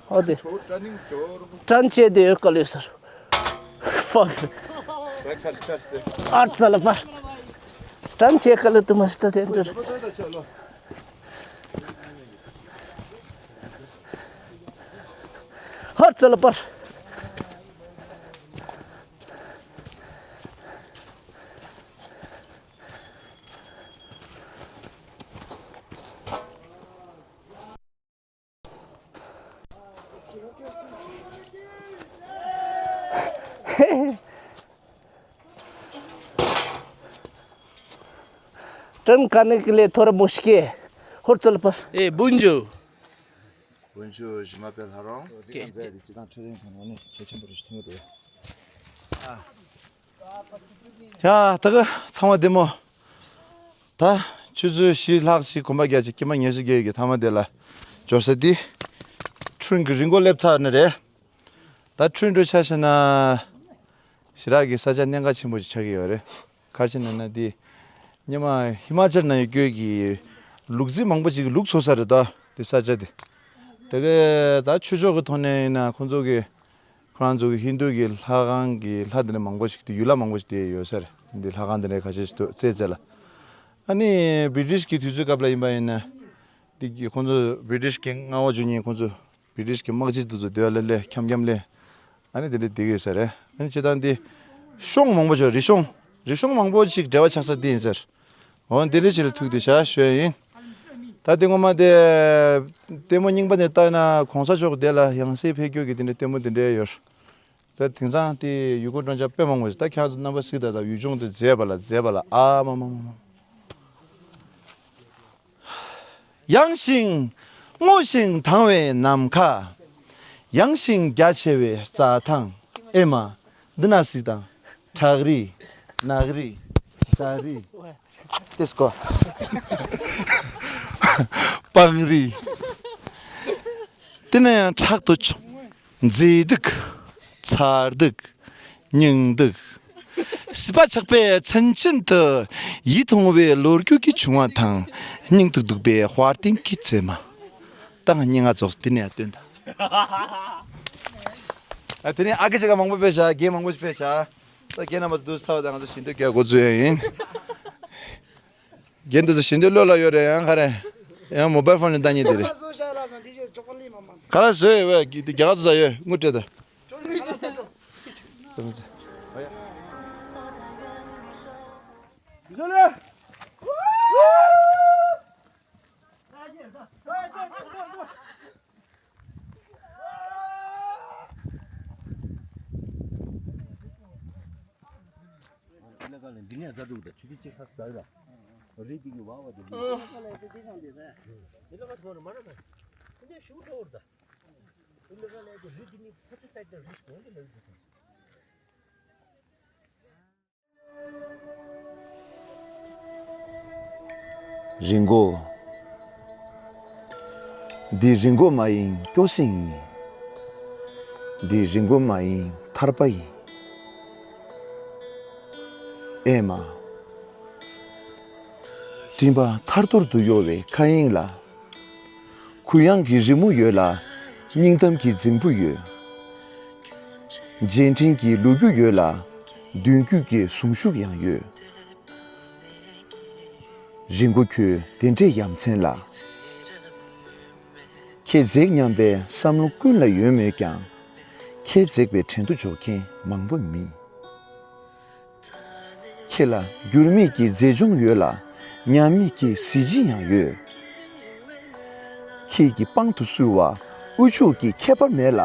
ཨོ་དེ། དྲན་ཆེ་དེ་ཡོད་སྐ་ལེ་ཡོད་ས་རེད། Fuck. ཧུར་བརྩོན་པར། དྲན་ཆེ་སྐ་ལེ་དུ་མ་ཤི་ད་དེ་འདྲ། ཧུར་བརྩོན་པར། དྲན་ཀ་ནི་ཀི་ལེ་ཐོར་མོ་ཤི་ཀེ། ཧུར་བརྩོན་པར། ཨེ་བུན་ཇུ། ཀུན་སྤྱོད་གཞི་མ་དཔེ་ལྷ་རོང་། ཀྱེ། ཀྱེ། སྤྱི་དང་ཆོས་ལྡན་ཁང་ནང་ནས་ཆོས་ཆེན་པོ་རེ་ཞིག་ཐོན་གྱི་འདུག་ཡ། ད་ག་ཚང་མ་བདེ་མོ། ད་ཆུ་ཚོད་བཞི་ལྷག་ཞིག་གོམ་པ་རྒྱག་ཅིག་ཀྱེ་མ་ཉེ་ཤོས་རྒྱག་གི་ཐ་མ་དེ་ལ་འབྱོར་ས་དེ། ཁྲུན་གྱི་རི་མགོ་སླེབས་ཚར་ནི་རེད། ད་ཁྲུན་འགྲོ་ཆ་བཞག་ན། ཞེ་དྲག་གི་ས་ཆ་གནད་འགག་ཆེན་པོ་ཞིག་ཆགས་ཀྱི་ཡོད་རེད། ག་རེ་ཟེར་ན་ན་དེ། སྔོན་མ་ཧི་མ་ཅལ་ནང་ཡོད་རྒྱུ་གི་ལུག་རྫི་མང་པོ་ཅིག་གིས་ལུག་འཚོ་ས་རེད་ད། དེ་ས་ཆ་དེ། དེ་ག་ད་ཆོས་ཕྱོགས་ཀྱི་ཐོག་ནས་ཡིན་ན་ཁོང་ཚོ་གི། ཁོ་རང་ཚོ་གི་ཧིན་དུ་གི་ལྷ་ཁང་གི་ལྷ་དེ་འདྲ་མང་པོ་ཞིག་དེ་ཡུལ་ལྷ་མང་པོ་ཞིག་དེ་ཡོད་ས་རེད། འདི་ལྷ་ཁང་དེ་འདྲ་ཁ་ཤས་ཤིག་འདུག་རྩེ་རྩེ་ལ། ཨ་ནི་བི་ཏི་ཤི་གི་དུས་ཚོད་སྐབས་ལ་ཡིན་པ་ཡིན་ན། འདི་གི་ཁོང་ཚོ་བི་ཏི་ཤི་གི་མངའ་འོག་འཇུག་མཁན་ཁོང་ཚོ། བི་ཏི་ཤི་གི་དམག་སྤྱི་དེ་ཚོ་དེ་བ་ལེ་ལེ་འཁྱམ་འཁྱམ་ལེ། ཨ་ནི་དེ་འདྲ་བསྡད་ཀྱི་ཡོད་ས་རེད། ཨ་ནི་སྤྱིར་བཏང་འདི་གཤོང་མང་པོ་ཅིག་རི་གཤོང་། རི་གཤོང་མང་པོ་ཅིག་འབྲེལ་བ་ཆགས་ས་འདི་ཡིན་ཟེར། འོ་འདི་འདྲ་ཅིག་ལ་ཐུག་དེ་བཞག་ཞུ་ཡ་ཡིན། ད་དེ་ངོ་མ་དེ། ལྟད་མོ་རྙིང་པ་ནས་ལྟ་ན་གོང་ས་མཆོག་དེ་ལ་ཡང་སྲིད་ཕེབས་རྒྱུ་གི་དེ་འདྲ་ལྟད་མོ་དེ་འདྲ་ཡོད། ད་དེང་སང་དེ་ཡུལ་སྐོར་སྤྲོ་འཆམ་དཔེ་མང་པོ་ཞིག་ད་ཁྱེད་ཚོ་རྣམ་པ་གཟིགས་ད་ད་ཡུལ་ལྗོངས་དེ་མཛེས་པ་ལ་མཛེས་པ་ལ་ཨ་མ་མ་མ་མ། ཡངས་ཤིང་སྔོ་ཞིང་དྭངས་བའི་ནམ་མཁའ། ཡངས་ཤིང་རྒྱ་ཆེ་བའི་རྩྭ་ཐང་། ཨེ་མ། འདི་ན་གཟིགས་དང་། བྲག་རི། ནགས་རི། རྫ་རི། ཏེ་སྐོ། སྤང་རི། དེ་ན་ཡང་ཁྲག་ཏུ་ཆུ། མཛེས་སྡུག་མཚར་སྡུག་སྙིང་སྡུག་སྲིད་པ་ཆགས་པའི་མཚན་ཅན་དུ། ཡིད་ཐང་བའི་ལོ་རྒྱུས་ཀྱི་བྱུང་བ་དང་། སྙིང་སྡུག་སྡུག་པའི་དཔའ་རྟེན་གྱི་མཛེས་མ། ཏང་སྙན་ངག་ཚོགས་དེ་ནས་སྟོན་ད། ཨ་དེ་ནས་ཨ་ཁེ་ཞིག་ག་མང་པོ་ཕེབས་ཤག་རྒན་མང་པོ་ཞིག་ཕེབས་ཤག་ད་རྒན་རྣམ་པ་ཚོ་འདུག་ཚར་བ་དང་ང་ཚོ་ཞིང་དུས་རྒྱག་འགོ་ཚུགས་ཡ་ཡིན། རྒན་དེ་ཚོ་ཞིང་དུས་བློ་ལ་ཡོད་རེད། ཡང་ག་རེ། ཡང་མོ་བལ་ཕོན་ལ་ལྟ་ཉེ་དེ་རེད། ག་རེ་བཟོས་ཡོད་བས་དེ་རྒྱ་གར་ཚོ་ཟ་ཡོད་དངུལ་སྤྲད་ད། འདི་ནས་ཛ་དྲུག་དང་ཆུ་ཚོད་གཅིག་ཁ་ཟ་ར། རི་འདི་གི་བ་བ་དེ་འདི། དེ་ལ་ང་ཚོ་མ་ར་མ་ར། དེ་འདྲ་ཞུ་འགྲོ་བར་ད། དེ་འདྲ་ལས་དེ་རི་འདི་ནི་ཕ་ཆུ་སའི་དང་རི་ཞིག་འོང་དེ་ལ་འདི་སོང་། རི་མགོ། འདི་རི་མགོ་མ་ཡིན་སྐྱོ་སེང་ཡིན། འདི་རི་མགོ་མ་ཡིན་ཐར་པ་ཡིན། ཨེ་མ། སྤྲིན་པ་ཐར་ཐོར་དུ་གཡོ་བའི་མཁའ་དབྱིངས་ལ། གུ་ཡངས་ཀྱི་རི་མོ་ཡོད་ལ། སྙིང་གཏམ་གྱི་རྫིང་བུ་ཡོད། རྗེས་དྲན་གྱི་ལོ་རྒྱུས་ཡོད་ལ། མདུན་སྐྱོད་ཀྱི་གཟུངས་གཞུག་ཡང་ཡོད། རི་མགོ་ཁྱོད་དེ་འདྲའི་ཡ་མཚན་ལ། ཁྱེད་འཛེགས་སྙམ་པའི་བསམ་བློ་ཀུན་ལ་ཡོད་མོད་ཀྱང་། ཁྱེད་འཛེགས་པའི་བྲན་དུ་འཇོག་མཁན་མང་པོ་མེད། ཁྱེད་ལ་འགྱུར་མེད་ཀྱི་མཛེས་ལྗོངས་ཡོད་ལ། ཉམས་མེད་ཀྱི་གཟི་བརྗིད་ཡང་ཡོད། ཁྱེད་ཀྱི་པང་དུ་བསུ་བ་དབུ་ཕྱུག་གི་ཁྱད་པར་མེད་ལ།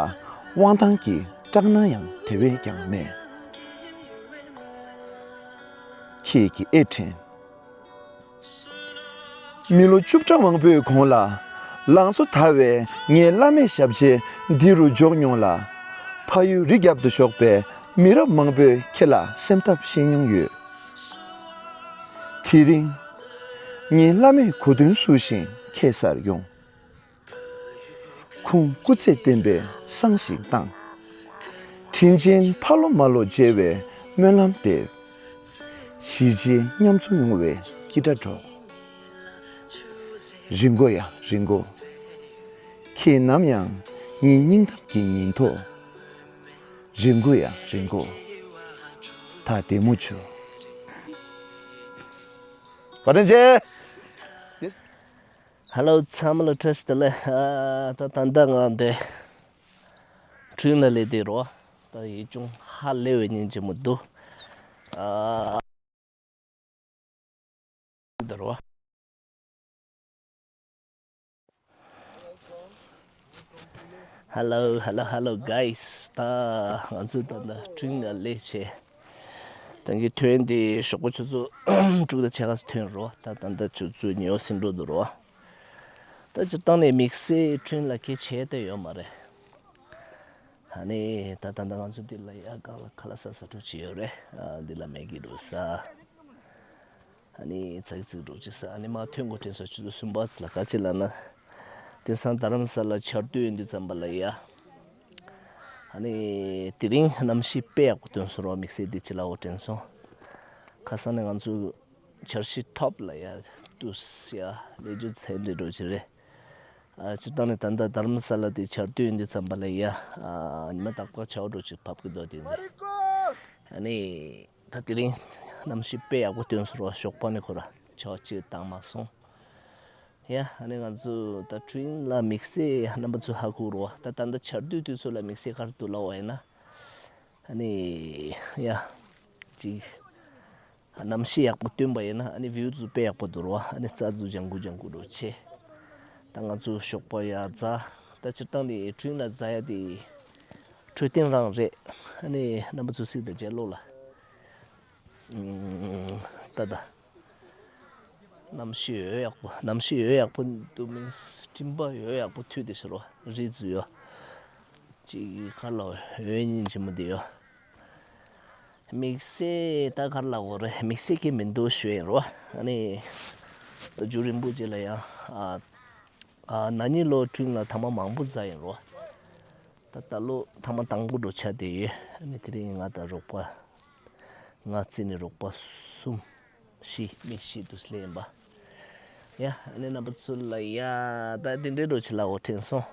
དབང་ཐང་གི་སྐྲག་སྣང་ཡང་དེ་བས་ཀྱང་མེད། ཁྱེད་ཀྱི་ཨེ་དྲན། མི་ལོ་བཅུ་ཕྲག་མང་པོའི་གོང་ལ། ལང་ཚོ་དར་བའི་ངའི་བླ་མའི་ཞབས་རྗེས་འདི་རུ་འཇོག་མྱོང་ལ། ཕ་ཡུལ་རི་རྒྱབ་ཏུ་བཞུགས་པའི་མི་རབས་མང་པོས་ཁྱེད་ལ་སེམས་འཚབ་བྱེད་མྱོང་ཡོད། དེ་རིང་། ངའི་བླ་མས་གོ་སྟོན་བསུ་བཞིན་ཁྱེད་སར་ཡོང་། ཁོང་སྐུ་ཚེ་བརྟན་པའི་བསང་ཞིག་བཏང་། དྲིན་ཅན་ཕ་ལོ་མ་ལོ་མཇལ་བའི་སྨོན་ལམ་འདེབས། གཞིས་བྱེས་མཉམ་འཛོམས་ཡོང་བའི་སྐྱིད་སྒྲ་སྒྲོག། རི་མགོ་ཡ་རི་མགོ། ཁྱེད་ནམ་ཡང་ངའི་སྙིང་གཏམ་གྱི་ཉིན་ཐོ། རི་མགོ་ཡ་རི་མགོ། ད་བདེ་མོ་བྱོས། བཀའ་དྲིན་ཆེ། ཧེ་ལོ་ཚང་མ་ལ་བཀྲ་ཤིས་བདེ་ལེགས། ཨ་ད་ད་ལྟ་ང་འདི་ཁྲུན་ལ་སླེབས་བསྡད་རོ། ད་ཡིད་ཅུང་ཧ་ལས་པའི་ཉིན་ཆེན་མོ་འདུག་ཨ་འདི་རོ། Hello, hello, hello, guys. ད་ང་ཚོ་ད་ལྟ་ཁྲུན་ལ་སླེབས་བྱས། ད་གིན་ཐོན་ཏེ་ཞོགས་པ་ཆུ་ཚོད་དྲུག་དང་ཕྱེད་ཀ་ཙམ་ཐོན་རོ། ད་ད་ལྟ་ཆུ་ཚོད་ཉི་འོ་ཟིན་འགྲོ་འདུག་རོ། ད་སྤྱིར་བཏང་ནས་དམིགས་བསལ་ཁྲུན་ལ་སྐད་ཆ་དེ་ཡོད་མ་རེད། ཨ་ནི་ད་ད་ལྟ་ང་ཚོ་འདི་ལ་ཡ་གང་ལ་ཁ་ལག་ཟ་ས་འགྲོ་གི་ཡོད་རེད། ཨ་འདི་ལ་མེ་གི་འགྲོ་ས། ཨ་ནི་ཚ་གི་ཚིག་འགྲོ་གི་ས། ཨ་ནི་མ་ཐོན་གོ་དྲན་སོང་། ཆུ་ཚོད་གསུམ་པ་ཙམ་ལ། ག་ཅི་ལབ་ན། དེང་སང་རྡ་རམ་ས་ལ་ཆར་དུས་ཡིན་དུས་ཙམ་པ་ལ་ཡ། ཨ་ནི་དེ་རིང་གནམ་གཤིས་དཔེ་ཡག་པོ་སྟོན་སོང་རོ། དམིགས་བསལ་འདི་ཅི་ལ་འོ་དྲན་སོང་། ཁ་སང་ནས་ང་ཚོ་ཆར་ཤུགས་ཐོབ་ལ་ཡ་ཏུས་ཡ་ལས་རྒྱུ་ཚན་རེ་འགྲོ་གི་རེད། ཨ་སྤྱིར་བཏང་ནས་ད་ལྟ་རྡ་རམ་ས་ལ་དེ་ཆར་དུས་ཡིན་དུས་ཙམ་པ་ལ་ཡ། ཨ་ཉི་མ་རྟག་པར་ཆར་པ་འདྲ་ཅིག་བབས་ཀྱི་འདུག་དེ་ནས་ཨ་ནི་ད་དེ་རིང་གནམ་གཤིས་དཔེ་ཡག་པོ་སྟོན་སོང་རོ། ཞོགས་པ་ནས་ཁོ་ར་ཆར་པ་ཅིག་བཏང་མ་སོང་། ཡ་ཨ་ནི་ང་ཚོ་ད་ཁྲུན་ལ་དམིགས་བསལ་རྣམ་པ་ཚོ་ཧ་གོ་རོ། ད་ད་ལྟ་ཆར་དུས་དུས་ཚོད་ལ་དམིགས་བསལ་ག་རེ་འདུག་ལབ་པ་ཡིན་ན། ཨ་ནི་ཡ་ཅིག་གནམ་གཤིས་ཡག་པོ་སྟོན་པ་ཡིན་ན་ཨ་ནི་བིའུ་ཚོ་དཔེ་ཡག་པོ་འདུག་རོ། ཨ་ནི་རྩྭ་ཚོ་ལྗང་གུ་ལྗང་གུ་འདྲ་བྱས། ད་ང་ཚོ་ཞོགས་པ་ཡར་འཛེགས། ད་སྤྱིར་བཏང་ནི་ཁྲུན་ལ་འཛེགས་ཡ་དེ་འཕྲོད་བསྟེན་རང་རེད། ཨ་ནི་རྣམ་པ་ཚོ་གཟིགས་དང་མཇལ་ལོ་ལ། ཨུམ། ད་ད། གནམ་གཤིས་ཡོད་ཡག་པོ། གནམ་གཤིས་ཡོད་ཡག་པོ་འདུག་མིན་སྤྲིན་པ་ཡོད་ཡག་པོ་འཐུལ་དེ་ཤི་རོ། རི་ཚོ་ཡོད། ཅིག་ག་ལ་འོད་སྙིང་རྗེ་མོ་དེ་ཡོད། དམིགས་བསལ་ད་ག་ལ་འོ་རེད། དམིགས་བསལ་གྱི་མི་འདུག་ཞུ་ཡིན་རོ། ཨ་ནི་རྒྱུན་རིང་པོ་ཅིག་ལ་ཡང་ཨ་ཨ་ན་ནིང་ལོ་ཁྲུན་ལ་ཐེངས་མ་མང་པོ་འཛེགས་ཡིན་རོ། ད་ད་ལོ་ཐེངས་མ་དང་པོ་འདྲ་ཆགས་བསྡད་ཡོད། ཨ་ནི་དེ་རིང་ང་དང་རོགས་པ་ང་བརྩིས་ནས་རོགས་པ་གསུམ་བཞི་མི་བཞི་འདུག་སླེབས་ཡིན་པ། ཡ། ཨ་ནི་རྣམ་པ་ཚོ་ལ་ཡ། ད་འདི་འདྲའི་འགྲོ་ཆེ་ལ་འོ་དྲན་སོང་།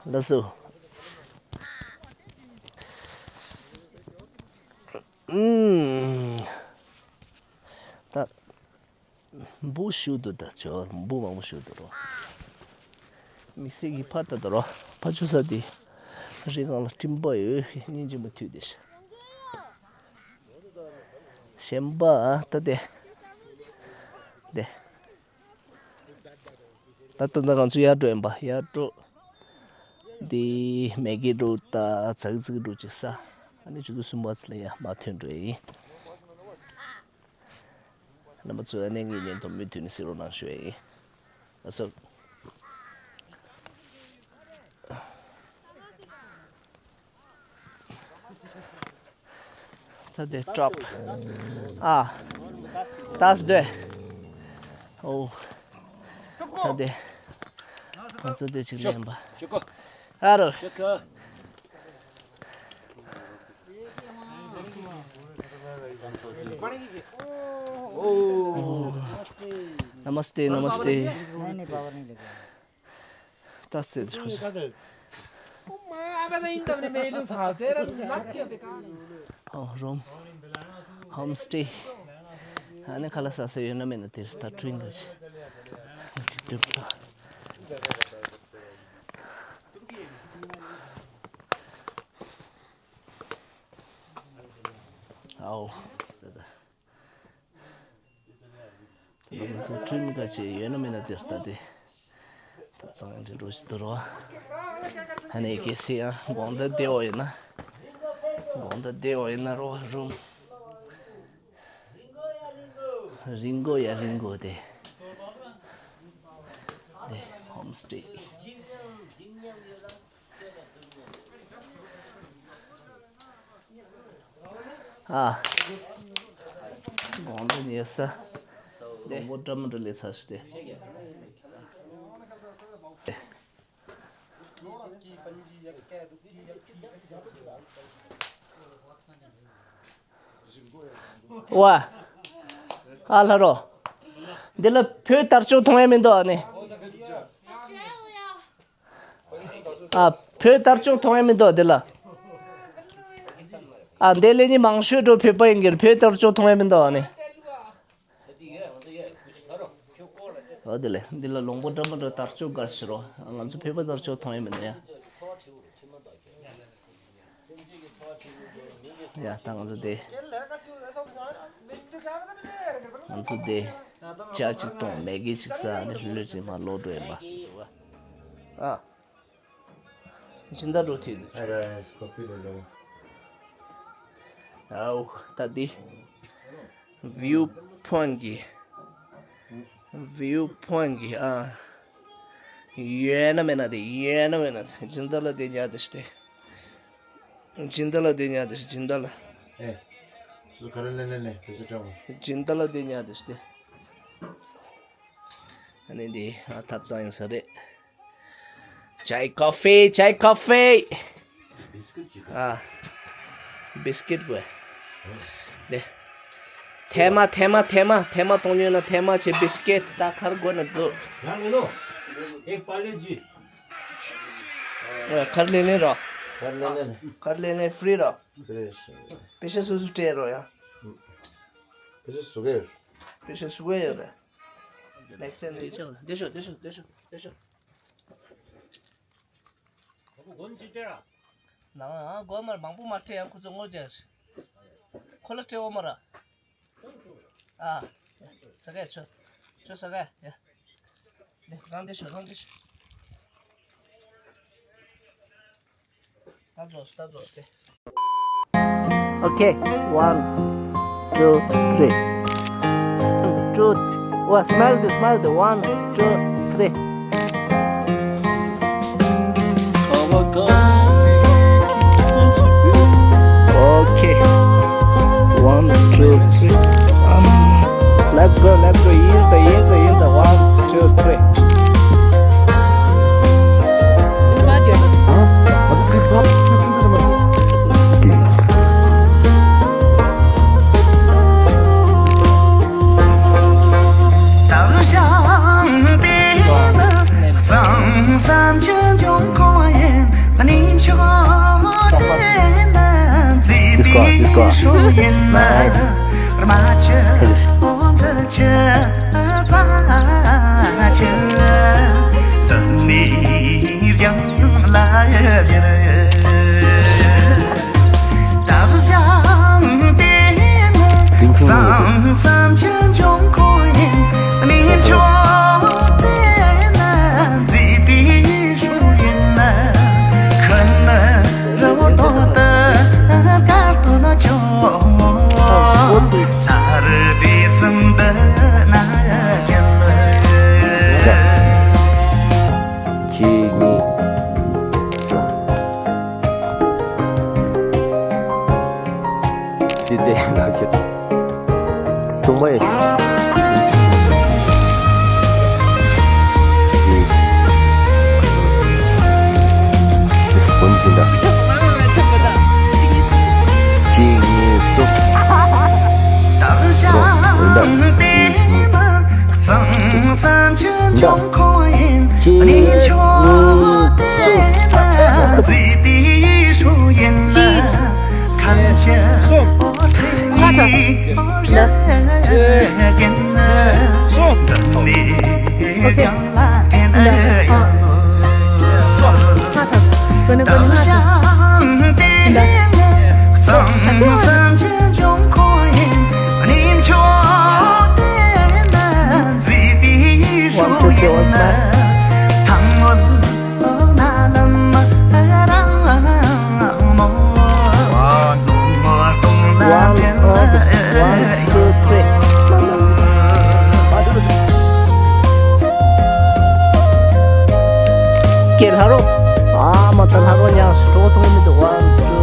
ལགས་སོ། ཨུམ། ད་འབུ་ཤུ་དུ་ད་ཆོ་འབུ་མང་པོ་ཤུ་དུ་རོ། དམིགས་བསལ་གྱི་ཕ་ད་དུ་རོ། ཕ་ཆུ་ས་དེ་རི་སྒང་ལ་སྤྲིན་པ་ཡོད་སྙིང་རྗེ་མོ་དུས་དེ་ཤ། གཞན་པ་ད་དེ་དེ། ད་ལྟ་ད་ང་ཚོ་ཡར་འགྲོ་ཡིན་པ། ཡར་འགྲོ། འདི་མེ་གི་འགྲོ་ད་ཙག་ཙིག་འགྲོ་ཅིག་ས། ཨ་ནི་ཆུ་ཚོད་གསུམ་པ་ཙམ་ལ་ཡར་མར་ཐོན་འགྲོ་ཡིན། རྣམ་པ་ཚོས་ཨ་ནེ་ངའི་བརྙན་ཐུང་མུ་མཐུད་ནས་གཟིགས་རོགས་གནང་ཞུ་ཡ་ཡིན། ལགས་སོ། ད་དེ་ཀྲོབ། ཨ། ད་སྡོད། ཨོ། ད་དེ། ང་ཚོ་དེ་ཅིག་ལེན་པ། ཨ་རོ། नमस्ते नमस्ते। नहीं नहीं पावर नहीं लगेगा। ད་སེ་ཆུ་ཆུ། ཨོ་རོམ། ཧོམ་སྟེ། ཨ་ནི་ཁ་ལག་ཟ་ས་ཡོད་ན་མེད་ན་དེར་ད་ཁྲུན་ག་ཆེ། ང་ཅིག་སྡོད་པ། ཨའོ། ད་ལྟ་ང་ཚོ་ཁྲུན་ག་ཆེ་ཡོད་ན་མེད་ན་དེར་ལྟ་སྟེ། ད་གཙང་འདྲེ་འགྲོ་ཞིག་འདུག་རོ། ཨ་ནི་གལ་སྲིད་ཡང་དགོང་དག་བདེ་བོ་ཡིན་ན། དགོང་དག་བདེ་བོ་ཡིན་ན་རོ་རུམ། རིང་གོ་ཡ་རིང་གོ་དེ། དེ་ཧོམ་སྟེ། ཨ། དགོང་དག་ཉལ་ས། དེ་མོ་འདྲ་མོ་འདྲ་ལས་ཚ་ཞིག་དེ། ཝ། ཨ་ལྷ་རོ། འདི་ལ་བོད་དར་ལྕོག་མཐོང་ཡ་མི་འདུག་ཨ་ནི། ཨ། བོད་དར་ལྕོག་མཐོང་ཡ་མི་འདུག་འདི་ལ། ཨ། འདི་ལས་ནི་མང་ཤོས་འགྲོ་བོད་པ་ཡིན་གྱི་རེད། བོད་དར་ལྕོག་མཐོང་ཡ་མི་འདུག་ཨ་ནི། འོ་དེ་ལས་འདི་ལ་ལོང་པོ་འདྲ་མོ་འདྲ་དར་ལྕོག་དགའ་ཞིག་རོ། ང་ཚོ་བོད་པ་དར་ལྕོག་མཐོང་ཡ་མི་འདུག་ཡ། ཡ་ད་ང་ཚོ་དེ། ང་ཚོ་དེ། ཇ་གཅིག་བཏུང་མེ་གི་གཅིག་ཟ་ནི་ལྷོད་ལྷོད་ཅིག་མར་ལོག་འགྲོ་ཡིན་པ། ཨ། སྦྱིན་བདག་འགྲོ་ཐུབ་འདུག Hi guys, coffee ལོ་ལོ། ཨའོ། ད་འདི། view point གི view point གི་ཨ། ཡོད་ན་མེད་ན་དེ། ཡོད་ན་མེད་ན་དེ། སྦྱིན་བདག་ལ་དེ་ཉར་དེ་ཤི་དེ། སྦྱིན་བདག་ལ་དེ་ཉར་དེ་ཤི། སྦྱིན་བདག་ལ། ཨེ། སུ་ག་རེ་ལེན་ལེན་ལེན། པེ་ས་སྤྲང་བ། སྦྱིན་བདག་ལ་དེ་ཉར་དེ་ཤི་དེ། ཨ་ནི་འདི་ཨ་ཐབ་ཚང་ཡིན་ས་རེད། Chai coffee, chai coffee. ཨ། བིས་ཀིཊ་དགོས། དེ། ཐལ་མ་ཐལ་མ་ཐལ་མ་ཐལ་མ་གཏོང་ཉོས་ན་ཐལ་མ་བྱས། བིས་ཀིཊ་ད་ག་རེ་དགོས་ན་འདུག Là, non, non. एक पार्ले जी। ཨ། ག་རེ་ལེན་ལེན་རོ། ག་རེ་ལེན་ལེན། ག་རེ་ལེན་ལེན། ཕི་རི་རོ། ཕི་རི་རོ། པེ་ས་སོ་སོ་སྤྲད་རོ་ཡ། པེ་ས་སུ་ག་ཡོད། པེ་ས་སུ་ག་ཡོད་རེད། ནེག་སི་ཊེན་དེ་ཆོག་ལ། དེ་ཤོག་དེ་ཤོག་དེ་ཤོག་དེ་ཤོག་ནང་ཨ་སྒོ་མར་མང་པོ་མ་སྤྲད་ཡང་ཁོ་ཚོ་ངོ་རྒྱག་ཁོ་ལ་སྤྲད་འོ་མ་ར། ཨ། ཟ་ག་ཆོ། ཆོ་ཟ་ག་ཡ། དེ་རང་དེ་ཤོག་རང་དེ་ཤོག་ད་རྫོགས་ད་རྫོགས་ཏེ། Okay, one, two, three. Two, th- oh, smell this, smell the one, two, three. Okay. One, two, three. Um, let's go, let's go. Yield the, yield the, yield the. One, two, three. This car, this car. Nice. གཅིག་གཉིས། ཅི་སྟེ་ཡང་དག་ཁྱེད། གསུངས་པ་ཡིན། གཅིག་གཉིས་གསུམ། གཅིག་གཉིས་གསུམ། རོ། འོན་ཏེ། གཅིག་གཉིས་གསུམ། One, two, three. ཀྱེ་ལྷ་རོ། ཨ་མ་ད་ལྷ་རོ་ཉག་སྤྲོ་ཐུང་མི་འདུག One, two.